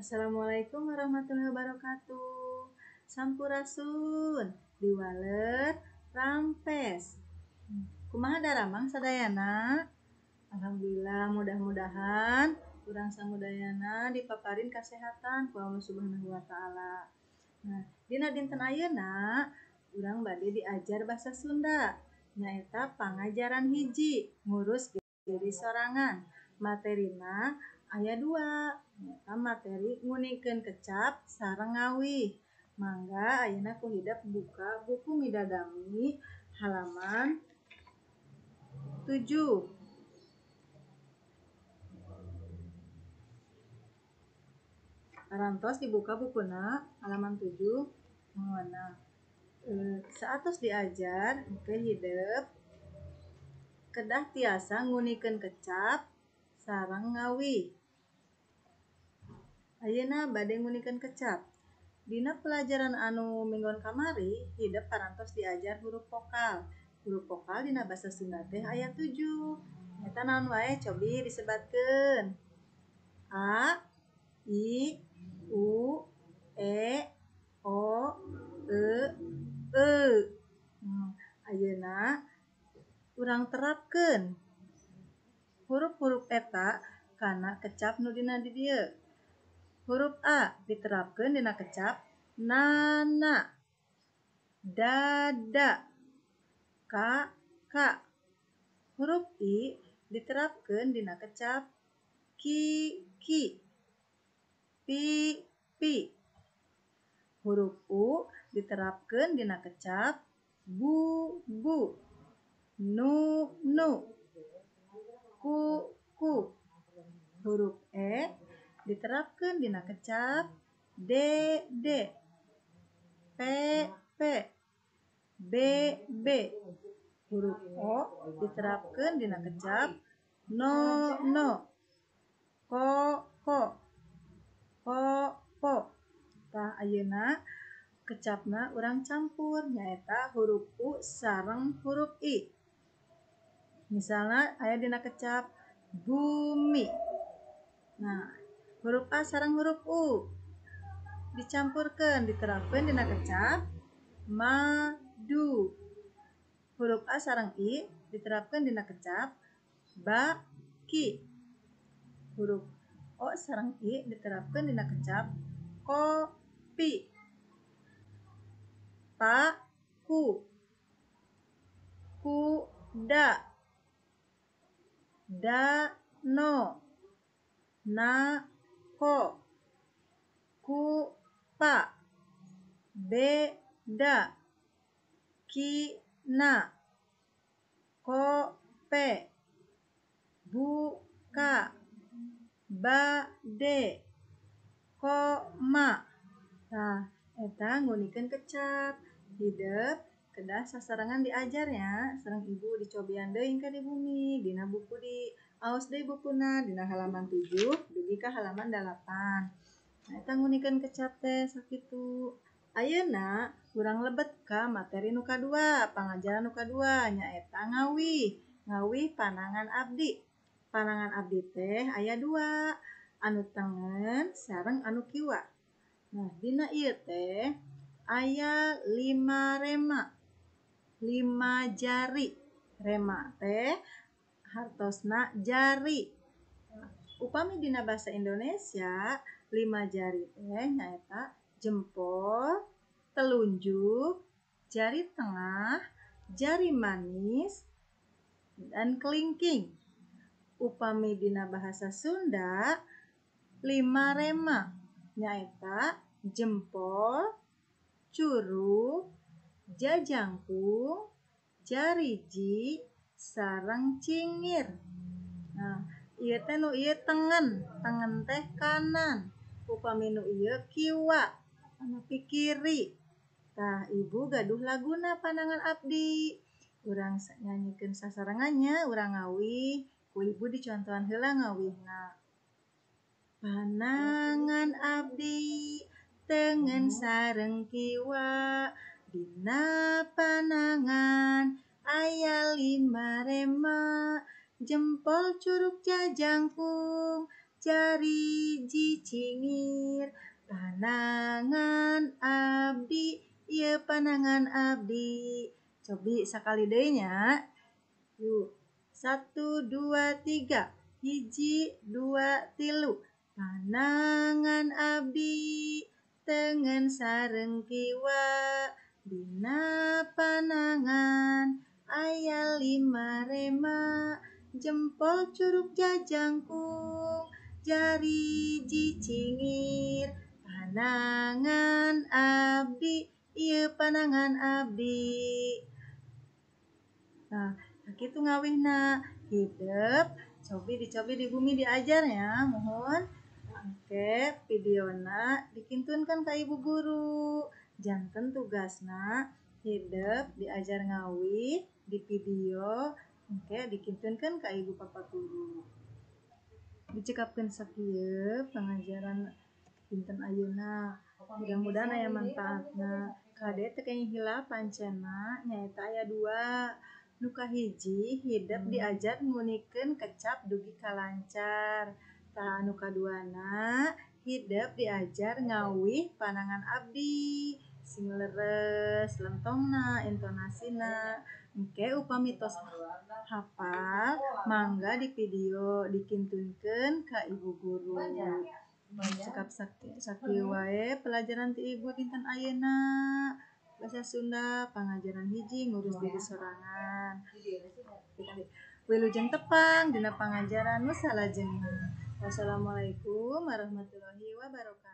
Assalamualaikum warahmatullahi wabarakatuh. Sampurasun, diwaler rampes. Kumaha daramang sadayana? Alhamdulillah, mudah-mudahan urang samudayana dipaparin kasehatan ku Allah Subhanahu wa taala. Nah, dina dinten ayeuna urang bade diajar bahasa Sunda. Nyaeta pangajaran hiji, ngurus diri sorangan. Materina aya dua, nyaeta materi nguningkeun kecap sareng ngawih. Mangga ayeuna ku hidep buka buku Midadami halaman 7. Parantos dibuka bukuna halaman 7. Nah, saatos diajar engke hidep kedah tiasa ngunikeun kecap sareng ngawih. Ayeuna bade ngunikeun kecap. Dina pelajaran anu minggon kamari hidep parantos diajar huruf vokal. Huruf vokal dina basa Sunda teh aya 7. Eta naon wae cobi disebatkeun. A, I, U, E, O, E, E. Ayeuna urang terapkeun huruf-huruf eta kana kecap nu dina di dieu. Huruf A diterapkeun dina kecap nana, dada, ka, ka. Huruf I diterapkeun dina kecap ki, ki, pi, pi. Huruf U diterapkeun dina kecap bu, bu, nu, nu, ku, ku. Huruf E diterapkeun dina kecap d, d, p, p, b, b. Huruf O diterapkeun dina kecap no, no, ko, ko, po, po. Tah ayeuna kecapna urang campur nyaeta huruf U sareng huruf I. Misalna aya dina kecap bumi. Nah, huruf A sareng huruf U dicampurkeun diterapkeun dina kecap madu. Huruf A sareng I diterapkeun dina kecap baki. Huruf O sareng I diterapkeun dina kecap kopi. Paku, kuda, dano, nako, kupa, beda, kina, kope, buka, bade, koma. Nah, eta ngunikeun kecap. Hidep kedah sasarengan diajarnya sareng ibu dicobian deui ka di bumi dina buku di aos deui bukuna dina halaman 7 dugi ka halaman 8. Nah, eta ngunikeun kecap teh sakitu. Ayeuna urang lebet ka materi nu kadua, pangajaran nu kadua nyaeta ngawih. Ngawih panangan abdi. Panangan abdi teh aya 2, anu tengen sareng anu kiwa. Nah, dina ieu teh aya 5 rema, 5 jari. Rema teh hartosna jari. Upami dina bahasa Indonesia 5 jari teh nyaeta jempol, telunjuk, jari tengah, jari manis, dan kelingking. Upami dina bahasa Sunda 5 rema nyaeta jempol, curug, jajangkung, jariji, sareng cingir. Nah, ieu teh nu ieu tengen, tengen teh kanan. Upami nu ieu kiwa, anu kiri. Tah, ibu gaduh laguna panangan abdi. Urang nyanyikeun sasarengannya, urang ngawih, ku ibu dicontohan heula ngawihna. Panangan abdi tengen sareng kiwa, dina panangan aya 5 rema, jempol curug jajangkung, jariji cingir. Panangan abdi ieu panangan abdi. Cobi sakali deui nya. Yuk, 1 2 3. 1 2 3. Panangan abdi tengen sareng kiwa, dina panangan aya 5 rema, jempol curug jajangkung, jari cicingir. Panangan abdi ieu panangan abdi. Nah, kitu ngawihna hidep cobi dicobi di bumi diajar ya, mohon. Oke, videona dikintunkan ka ibu guru. Janten tugasna hidep diajar ngawih di video, oke dikintunkan ka ibu papa guru. Dicekapkeun sakieu pengajaran dinten ayeuna. Mudah-mudahan aya manfaatna. Kade teu kenging hilap pancena nyaeta aya 2. Nu kahiji hidep diajar ngunikeun kecap dugi ka lancar. Tah anu kaduana hidep diajar ngawih panangan abdi sing leres lentongna intonasina. Engke upami tos hafal mangga di video dikintunkeun ka ibu guru. Cekap sakieu wae pelajaran ti ibu dinten ayeuna. Bahasa Sunda pangajaran hiji ngurus diri sorangan. Wilujeng tepang dina pangajaran nu salajengna. Wassalamualaikum warahmatullahi wabarakatuh.